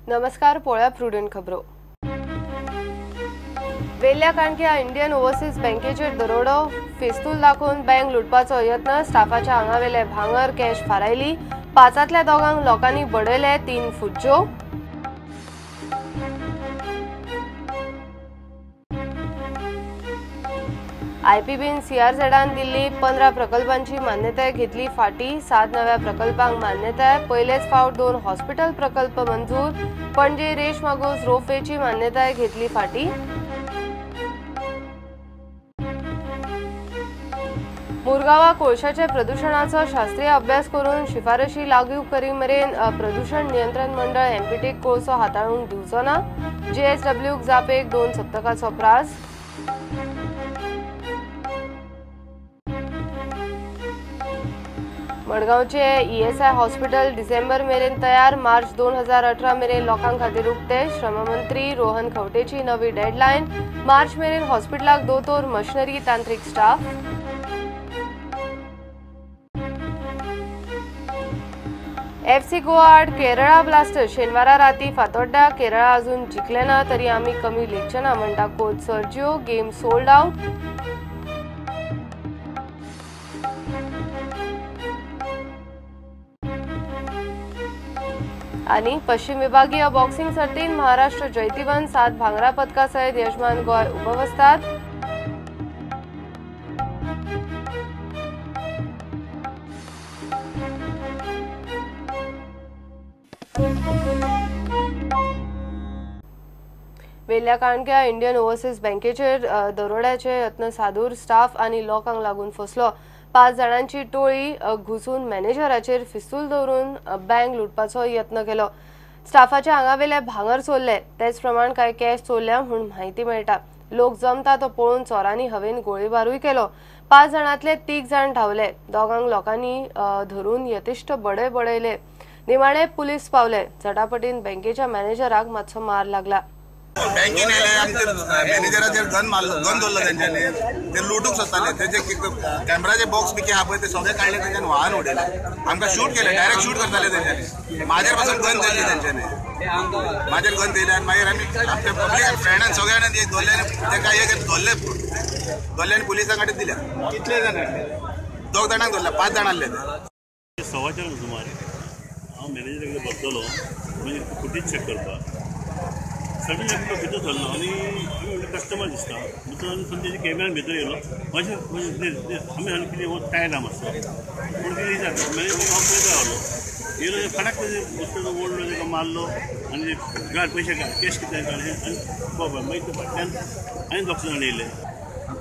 नमस्कार, पळोवया प्रुडंट खबरो. वेल्ल्या काणक्या इंडियन ओव्हरसीज बँकेचेर दरोडो, फेस्तूल दाखोवन बँक लुटपाचो यत्न, स्टाफाच्या आंगावेले भांगर कॅश फारायली, पांचांतल्या दोगांक लोकांनी बडयले, 3 फुज्ज्यो. आयपीबीन सीआरझेडान दिल्ली 15 प्रकल्पांची मान्यताय घेतली फाटी, 7 नव्या प्रकल्पांक मान्यताय, पयलेच फावट 2 हॉस्पिटल प्रकल्प मंजूर, पणजे रेश मागूस रोपवेची मान्यताय घेतली फाटी. मुरगांवा कोळशाच्या प्रदूषणाचो शास्त्रीय अभ्यास करून शिफारशी लागू करी मेरेन प्रदूषण नियंत्रण मंडळ एमपीटीक कोळसो हाताळूंक दिवचो ना, जेएसडब्ल्यूक जापेक 2 सप्तकाचो प्रास. मडगांवचे ईएसआय हॉस्पिटल डिसेंबर मेरेन तयार, मार्च 2018 मेरेन लोकां खातीर उक्ते, श्रममंत्री रोहन खंवटेची नवी डेडलायन, मार्च मेरेन हॉस्पिटलाक दोतोर, मशिनरी, तांत्रिक स्टाफ. एफसी गोवा आड केरळा ब्लास्टर्स शेनवारा राती फातोड्ड्या, केरळा अजून जिखले ना तरी आमी कमी लेखचे ना म्हणटा coach Sergio, game sold out. आणि पश्चिम विभागीय बॉक्सिंग सर्तीन महाराष्ट्र जैतिवंत, 7 भांगरा पदका सयत यजमान गोंय उपवस्तात. वेल्ल्या काणक्या इंडियन ओव्हरसीज बँकेचेर दरोड्याचे यत्न सादूर स्टाफ आनी लोकांक लागून फसलो. 5 जाणांची टोळी घुसून मॅनेजराचेर फिस्तूल दवरून बँक लुटपाचो यत्न केलो. स्टाफाच्या आंगावेले भांगर चोरले, तेच प्रमाण कांय कॅश चोरल्या म्हूण म्हायती मेळटा. लोक जमता तो पळोवन चोरांनी हवेन गोळीबारूय केलो. 5 जाणांतले 3 जाण धांवले, दोगांक लोकांनी धरून यथेश्ट बडय बडयले. निमाणे पुलीस पावले. झटापटीन बँकेच्या मॅनेजराक मातसो मार लागला. बँकेन आयले आमचे मॅनेजराचेर गन मारलो, गन दवरलो तेंच्यांनी, ते लुटूंक सोदताले. तेजे कॅमेराचे बॉक्स बी आहा पळय ते सगळे काडले, तेंच्यान वाहन उडयले, आमकां शूट केले, डायरेक्ट शूट करताले तेंच्यांनी. म्हाजेर पासून गन धरली तेंच्यांनी, म्हाजेर गन दिले आनी मागीर आमी आमच्या पब्लीक फ्रेंडान सगळ्यांनी एक धरले आनी तेका एक धरले, धरले आनी पुलिसां कडेन दिल्या. कितले जाण? 2 जाणांक धरले, 5 जाण आसले ते. 4:15 सुमार हांव मॅनेजरा कडेन बसतलो म्हणजे फुटेज चॅक करपाक. सडनली एकटो भितर सरलो आनी आमी म्हणलें कस्टमर दिसता, भितर आनी तेजे कॅमेरान भितर येयलो. मातशें आमी सांगलें कितें हो टायर्ड आहा मातसो, पूण कितें जाता मॅनेजर हांव पळयत रावलो. येयलो फटाक वस्तू ओडलो, तेका मारलो आनी गाड पयशे काड, कॅश कितें काडलें आनी बाबा मागीर ते फाटल्यान आनी 2 जाण येयले.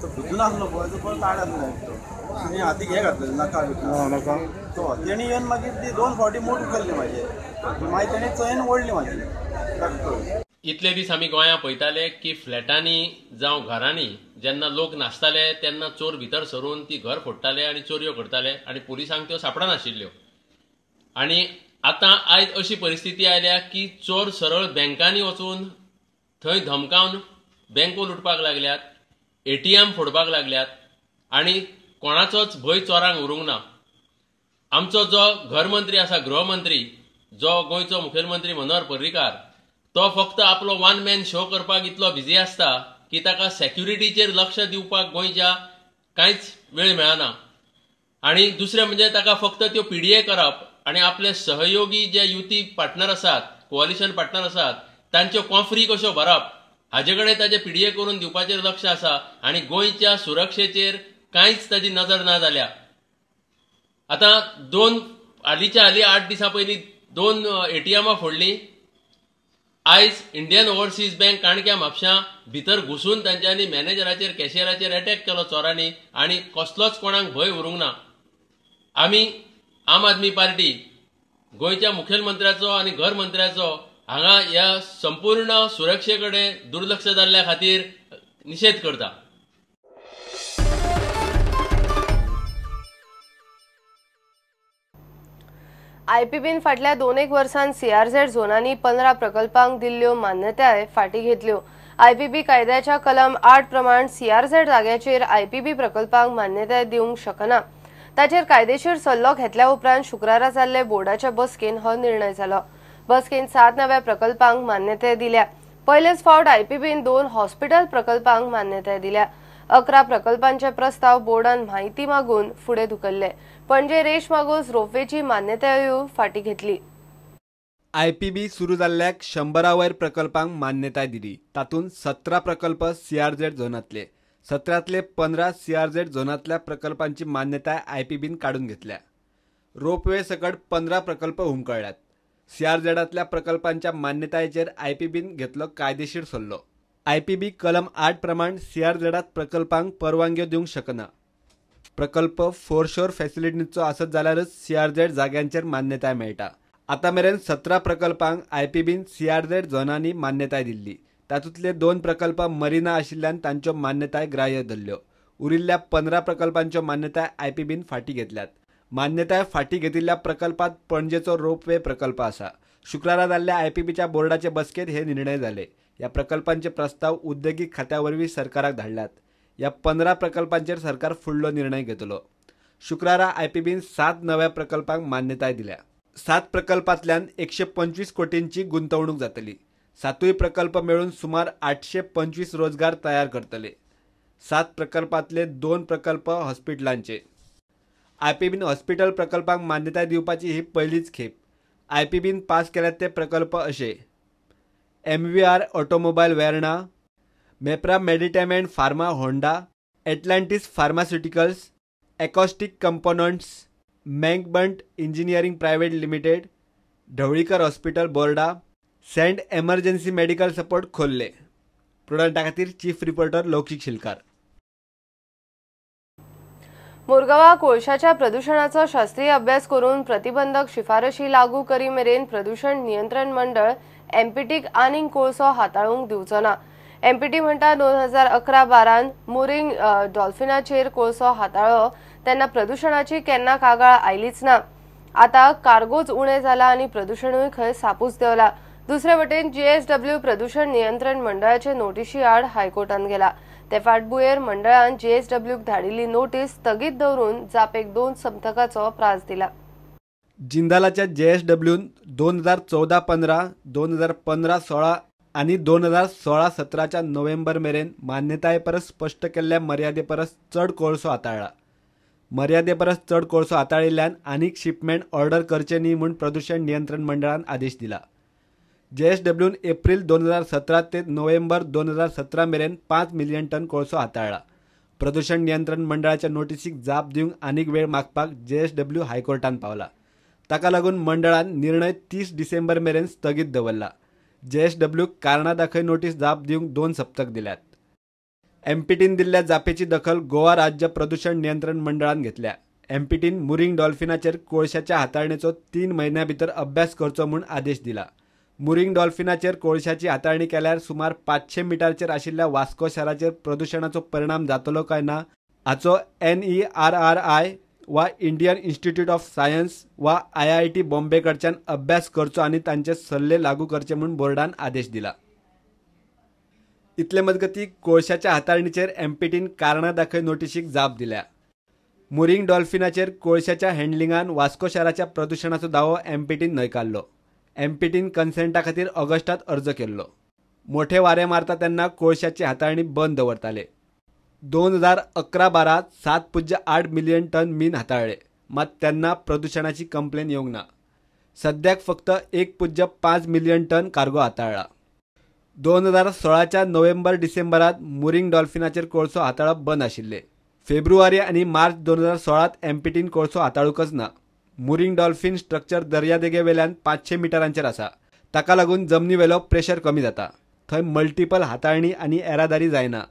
तो भितून आसलो पळय तो परत आड आसलो एकटो आनी हातीक हें घातलें नका नका तो तेणी येवन मागीर ती 2 फावटी मोड उखल्ली म्हाजे, मागीर तेणी चैन ओडली म्हाजी. इतले दीस आमी गोंया पळयताले की फ्लॅटांनी जावं घरांनी जेन्ना लोक नासताले तेन्ना चोर भितर सरून ती घर फोडटाले आनी चोरयो करताले आनी पुलिसांक त्यो सापडनाशिल्ल्यो. आनी आतां आयज अशी परिस्थिती आयल्या की चोर सरळ बँकांनी वचून थंय धमकावन बँको लुटपाक लागल्यात, एटीएम फोडपाक लागल्यात आनी कोणाचोच भंय चोरांक उरूंक ना. आमचो जो घरमंत्री आसा, गृहमंत्री, जो गोंयचो मुखेलमंत्री मनोहर पर्रीकार, तो फक्त आपलो वन मॅन शो करपाक इतलो बिजी आसता की ताका सेक्युरिटीचेर लक्ष दिवपाक गोंयच्या कांयच वेळ मेळना. आनी दुसरें म्हणजे ताका फक्त त्यो पीडीए करप आनी आपले सहयोगी जे युती पार्टनर आसात, कोअलिशन पार्टनर आसात, तांच्यो कॉफरी कश्यो भरप हाजे कडेन ताजे पीडीए करून दिवपाचेर लक्ष आसा आनी गोंयच्या सुरक्षेचेर कांयच ताजी नजर ना जाल्या. आतां 2 हालींच्या हालीं 8 दिसां पयलीं 2 एटीएमां फोडलीं. आयज इंडियन ओव्हरसीज बँक काणक्या म्हापशां भितर घुसून तांच्यांनी मॅनेजराचेर, कॅशियराचेर अटॅक केलो चोरांनी आनी कसलोच कोणाक भंय उरूंक ना. आमी आम आदमी पार्टी गोंयच्या मुखेलमंत्र्याचो आनी घर मंत्र्याचो हांगा ह्या संपूर्ण सुरक्षे कडेन दुर्लक्ष जाल्ल्या खातीर निशेध करता. आयपीबीन फाटल्या 2 वर्सांत सीआरझेड झोनांनी 15 प्रकल्पांक दिल्ल्यो मान्यताय फाटी घेतल्यो. आयपीबी कायद्याच्या कलम 8 प्रमाण सीआरझेड जाग्याचेर आयपीबी प्रकल्पांक मान्यताय दिवंक शकना. ताचेर कायदेशीर सल्लो घेतल्या उपरांत शुक्रारा जाल्ले बोर्डाच्या बसकेन हो निर्णय जालो. बसकेन 7 नव्या प्रकल्पांक मान्यताय दिल्या. पयलेच फावट आयपीबीन 2 हॉस्पिटल प्रकल्पांक मान्यताय दिल्या. 11 प्रकल्पांचे प्रस्ताव बोर्डान माहिती मागून फुडें धुकल्ले. पणजे रेश मागोस रोपवेची मान्यतायूय फाटी घेतली. आयपीबी सुरू जाल्ल्याक 100 वयर प्रकल्पांक मान्यताय दिली. तातूंत 17 प्रकल्प सीआरझेड झोनांतले, 17तले 15 सीआरझेड झोनांतल्या प्रकल्पांची मान्यताय आयपीबीन काडून घेतल्या. रोपवे सकट 15 प्रकल्प हुमकळ्ळ्यात. सीआरझेडांतल्या प्रकल्पांच्या मान्यतायेचेर आयपीबीन घेतलो कायदेशीर सल्लो. आयपीबी कलम 8 प्रमाण सीआरझेडांत प्रकल्पांक परवानग्यो दिवंक शकना. प्रकल्प फोरशोर फॅसिलिटीचो आसत जाल्यारच सीआरझेड जाग्यांचेर मान्यताय मेळटा. आतां मेरेन 17 प्रकल्पांक आयपीबीन सीआरझेड झोनांनी मान्यताय दिल्ली. तातूंतले 2 प्रकल्प मरिना आशिल्ल्यान तांच्यो मान्यताय ग्राह्य धरल्यो. उरिल्ल्या 15 प्रकल्पांच्यो मान्यताय आयपीबीन फाटीं घेतल्यात. मान्यताय फाटीं घेतिल्ल्या प्रकल्पांत पणजेचो रोपवे प्रकल्प आसा. शुक्रारा जाल्ल्या आयपीबीच्या बोर्डाचे बसकेंत हे निर्णय जाले. ह्या प्रकल्पांचे प्रस्ताव उद्देगीक खात्या वरवीं सरकाराक धाडल्यात. ह्या 15 प्रकल्पांचेर सरकार फुडलो निर्णय घेतलो. शुक्रारा आयपीबीन 7 नव्या प्रकल्पांक मान्यताय दिल्या. 7 प्रकल्पांतल्यान 125 कोटींची गुंतवणूक जातली. 7 प्रकल्प मेळून सुमार 825 रोजगार तयार करतले. 7 प्रकल्पांतले 2 प्रकल्प हॉस्पिटलांचे. आयपीबीन हॉस्पिटल प्रकल्पांक मान्यताय दिवपाची ही पयलीच खेप. आयपीबीन पास केल्यात ते प्रकल्प अशे: MVR automobile Verna, Mapra Meditime and pharma Honda, Atlantis pharmaceuticals, acoustic components, मँकबंट engineering private limited, Dhavalikar hospital Borda, saint emergency medical support Khorle. प्रुडंटा खातीर चीफ रिपोर्टर लौकिक शिलकार. मुरगांवां कोळशाच्या प्रदुशणाचो शास्त्रीय अभ्यास करून प्रतिबंधक शिफारशी लागू करी मेरेन प्रदूषण नियंत्रण मंडळ एमपीटीक आनीक कोळसो हाताळूंक दिवचो ना. एमपीटी म्हणटा 2011-12 मुरींग डॉल्फिनाचेर कोळसो हाताळ्ळो तेन्ना प्रदुशणाची केन्ना कागाळ आयलीच ना. आतां कार्गोच उणें जाला आनी प्रदुशणूय खंय सापूच देंवला. दुसरे वटेन जीएसडब्ल्यू प्रदूषण नियंत्रण मंडळाचे नोटीशी आड हायकोर्टान गेला. ते फाटभुंयेर मंडळान जीएसडब्ल्यूक धाडिल्ली नोटीस स्थगीत दवरून जापेक 2 सप्तकाचो प्रास दिला. जिंदालाच्या जेएसडब्ल्यून 2014-15, 2015-16 आनी 2016-17च्या नोव्हेंबर मेरेन मान्यताये परस स्पश्ट केल्ल्या मर्यादे परस चड कोळसो हाताळ्ळा. मर्यादे परस चड कोळसो हाताळिल्ल्यान आनीक शिपमेंट ऑर्डर करचे न्ही म्हूण प्रदूषण नियंत्रण मंडळान आदेश दिला. जेएसडब्ल्यून एप्रील 2017 ते नोव्हेंबर 2017 मेरेन 5 मिलियन टन कोळसो हाताळ्ळा. प्रदूषण नियंत्रण मंडळाच्या नोटीसीक जाप दिवंक आनीक वेळ मागपाक जेएसडब्ल्यू हायकोर्टान पावला. ताका लागून मंडळान निर्णय 30 डिसेंबर मेरेन स्थगीत दवरला. जेएसडब्ल्यूक कारणां दाखय नोटीस जाप दिवंक 2 सप्तक दिल्यात. एमपीटीन दिल्ल्या जापेची दखल गोवा राज्य प्रदूषण नियंत्रण मंडळान घेतल्या. एमपीटीन मुरींग डॉल्फिनाचेर कोळशाच्या हाताळणेचो 3 म्हयन्यां भितर अभ्यास करचो म्हूण आदेश दिला. मुरींग डॉल्फिनाचेर कोळशाची हाताळणी केल्यार सुमार 500 मिटरचेर आशिल्ल्या वास्को शाराचेर प्रदुशणाचो परिणाम जातलो काय ना हाचो NERRI वा इंडियन इन्स्टिट्यूट ऑफ सायन्स वा IIT Bombay कडच्यान अभ्यास करचो आनी तांचे सल्ले लागू करचे म्हूण बोर्डान आदेश दिला. इतले मजगती कोळशाच्या हाताळणीचेर एमपीटीन कारणां दाखय नोटीशीक जाप दिल्या. मुरींग डॉल्फिनाचेर कोळशाच्या हँडलिंगान वास्को शाराच्या प्रदुशणाचो दावो एमपीटीन न्हयकारलो. एमपीटीन कन्सेंटा खातीर ऑगस्टात अर्ज केल्लो. मोठे वारे मारता तेन्ना कोळशाची हाताळणी बंद दवरताले. 2011-12 7.8 मिलियन टन मीन हाताळ्ळे, मात तेन्ना प्रदुशणाची कंप्लेन येवंक ना. सद्याक फक्त 1.5 मिलियन टन कार्गो हाताळ्ळा. 2016च्या नोव्हेंबर डिसेंबरात मुरींग डॉल्फिनाचेर कोळसो हाताळप बंद आशिल्ले. फेब्रुवारी आनी मार्च 2016 एमपीटीन कोळसो हाताळूंकच ना. मुरींग डॉल्फिन स्ट्रक्चर दर्यादेगेवेल्यान 500 मिटरांचेर आसा. ताका लागून जमनीवेलो प्रेशर कमी जाता. थंय मल्टिपल हाताळणी आनी येरादारी जायना.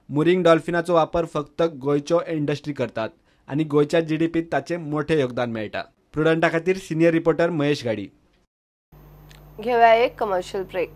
मुरींग डॉल्फिनाचो वापर फक्त गोंयच्यो इंडस्ट्री करतात आनी गोंयच्या जीडीपीत ताचें मोठें योगदान मेळटा. प्रुडंटा खातीर सिनियर रिपोर्टर महेश गाडी. घेवया एक कमर्शियल ब्रेक.